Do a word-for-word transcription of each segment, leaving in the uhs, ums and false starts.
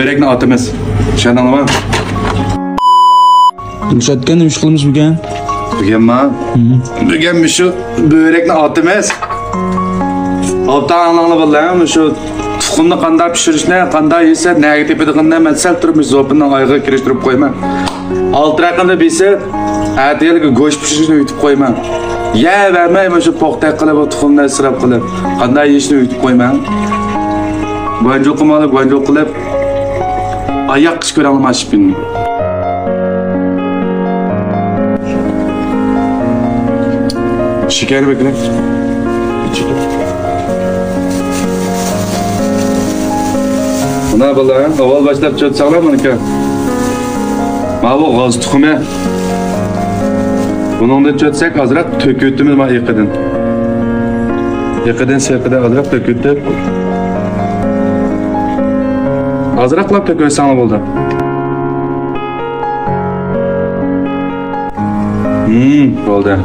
بۆرەكنى ئاتىمىز. چۈشەندىڭلارمۇ؟ رۇخسەتكەن، نېمە ئىش قىلىمىز بۈگۈن؟ بۈگۈنمۇ؟ بۈگۈن مۇشۇ بۆرەكنى ئاتىمىز. ئالتە ئاڭلاڭلار بىلەن مۇشۇ تۇخۇمنى قانداق پىشۇرۇشنى، قانداق يېسە، نەگە تېپىدىغىنىنى مەن سەل تۇرۇپ مۇشۇ زوپىننىڭ ئايىغىغا كىرىشتۈرۈپ قويىمەن. ئالتە رەقەمدە بىسى، ئەتىگەنلىكى گۆش پىشۇرۇشنى ئۆگىتىپ قويىمەن. يەۋەرمەي مۇشۇ پوختەك قىلىپ، بۇ تۇخۇمنى ئىسراپ قىلىپ، قانداق يېيىشنى ئۆگىتىپ قويىمەن. گۇەنجۇ قىلمايلى، گۇەنجۇ قىلىپ، ئاياق قىش كۆرەڭلىماي شىپىننى. شېكەر بەكرەك. مانا بالىلار، ئاۋۋال باشلاپ چۆتسەڭلار مانىكى. ماۋۇ غاز تۇخۇمى. بۇنىڭدىن چۆتسەك ئازراق تۆكۈۋېتىمىز ما ئېقىدىن. ئېقىدىن سېقىدە ئازراق تۆكۈۋېتىپ. ئازراقلا تۆكۈۋەتسەڭلار بولدى. ھىم، بولدى.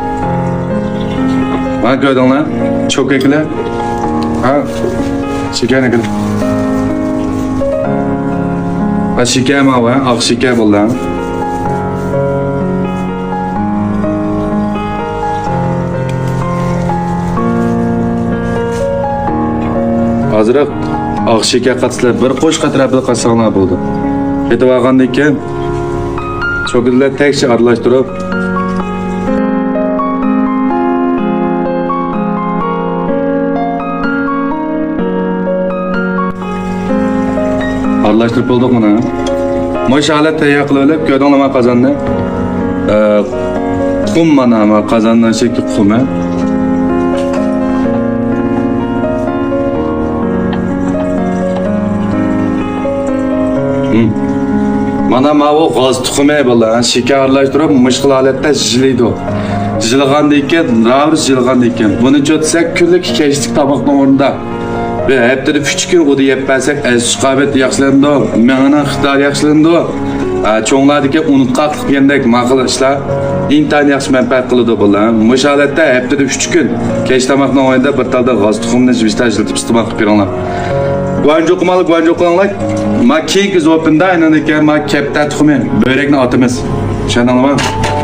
مانا كۆردۈڭلار؟ چوكا ئەكىلە. ھا، شېكەرنى ئەكىلە. ھا، شېكەر ماۋۇ، ھە؟ ئاق شېكەر بولدى، ھە؟ ئازراق ئاق شېكەر قاتسىلەر، بىر قوش قەترە بىر قاتساڭلار بولدى. قېتىۋالغاندىن كېيىن، چوكىدىلەر تەكشى ئارىلاشتۇرۇپ، ئارىلاشتۇرۇپ بولدۇق مانا. مۇشۇ ھالەت تەييار قىلىۋېلىپ، كۆردۈڭلارمۇ قازاننى؟ ئە، قۇم مانا، ما قازاننىڭ شەكلى قۇمى. ھىم. مانا ماۋۇ غاز تۇخۇمى بالىلار، شېكەر ئارىلاشتۇرۇپ مۇشۇ خىل ھالەتتە يېلىيدۇ. يېلىغاندىن كېيىن، راۋۇرۇس يېلىغاندىن كېيىن، بۇنى چۆتسەك كۈنلۈك كەچلىك تاماقنىڭ ئورنىدا بىر ھەپتىدە ئۈچ كۈن ئۇدا يەپ بەرسەك، ئەس-، ئىستىقامەت ياخشىلىنىدۇ، مېڭىنىڭ ئىقتىدارى ياخشىلىنىدۇ. ئە، چوڭلاردىكى ئۇنتقاقلىق دېگەندەك ماقۇل ئىشلار ئىنتايىن ياخشى مەنپەئەت قىلىدۇ بالىلار. مۇشۇ ھالەتتە ھەپتىدە ئۈچ كۈن كەچ تاماقنىڭ ئورنىدا بىر تالدا غاز تۇخۇمنى ۋىجتا ئىشلىتىپ ئىستېمال قىلىپ بېرىڭلار. گۇەنجۇ قىلمايلى، گۇەنجۇ قىلىڭلار. ما كېيىنكى زوپىندا ئېنىڭدىكى ما كەپتەر تۇخۇمى، بۆرەكنى ئاتىمىز. چۈشەندىڭلارمۇ؟